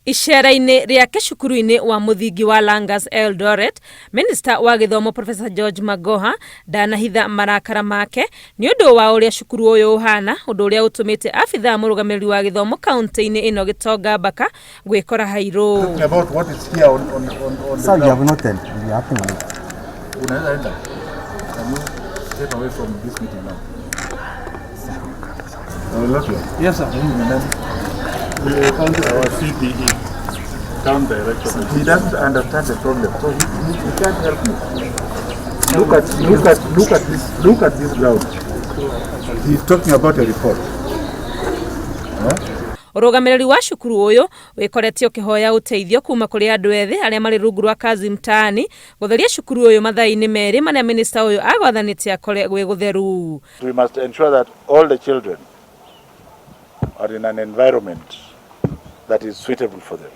Icera-inĩ rĩake cukuru-inĩ wa mũthingi wa Langas Eldoret, Minista wa gĩthomo Professor George Magoha ndanahitha marakara make nĩ ũndũ wa ũrĩa cukuru ũyũ ũhana, ũndũ ũrĩa ũtũmĩte abithaa mũrũgamĩrĩri wa gĩthomo kaunti-inĩ ĩno Gĩtonga Mbaka gwĩkora hairũ. Talking about what is here on the Sir, you have ground. noted. We are acting on it. Unaweza enda. Can you step away from this meeting now? Lotwe. Yes, sir. Mimi ni nani? The county, our CDE, town director. He doesn't understand the problem, so he can't help me. Look at this ground. He's talking about a report. Ũrũgamĩrĩri wa cukuru ũyũ wĩkoretio ũkĩhoya ũteithio kuma kũrĩ andũ ethĩ arĩa marĩ rungu rwa Kazi Mtaani gũtheria cukuru ũyũ mathaa-inĩ merĩ marĩa minista ũyũ agwathanĩte akore gwĩ gũtheru. We must ensure that all the children are in an environment that is suitable for them.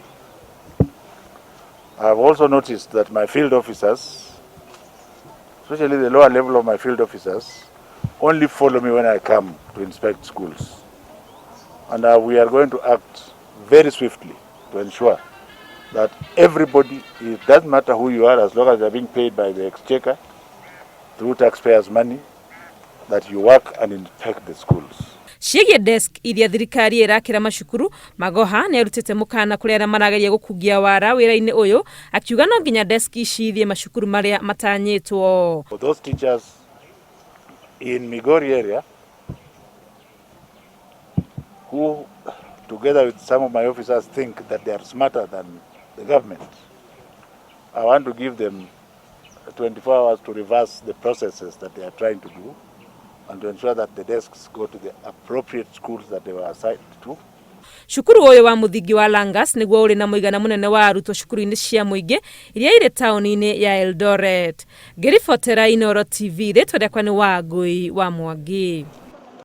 I have also noticed that my field officers, especially the lower level of my field officers, only follow me when I come to inspect schools. And we are going to act very swiftly to ensure that everybody, it doesn't matter who you are, as long as you are being paid by the exchequer through taxpayers' money, that you work and inspect the schools. Ciĩgiĩ desk iria thirikari ĩrakĩra macukuru, Magoha nĩ arutĩte mũkana kũrĩ arĩa marageria gũkungia wara wĩra-inĩ ũyũ, akiuga no nginya desk ici ithiĩ macukuru marĩa matanyĩtwo. For those teachers in Migori area who, together with some of my officers, think that they are smarter than the government, I want to give them 24 hours to reverse the processes that they are trying to do and to ensure that the desks go to the appropriate schools that they were assigned to. Cukuru ũyũ wa mũthingi wa Langas nĩguo ũrĩ na mũigana mũnene wa arutwo cukuru-inĩ cia mũingĩ iria irĩ taũni-inĩ ya Eldoret. Ngĩribotera Inooro TV, rĩtwa rĩakwa nĩ Wangũi wa Mwangi.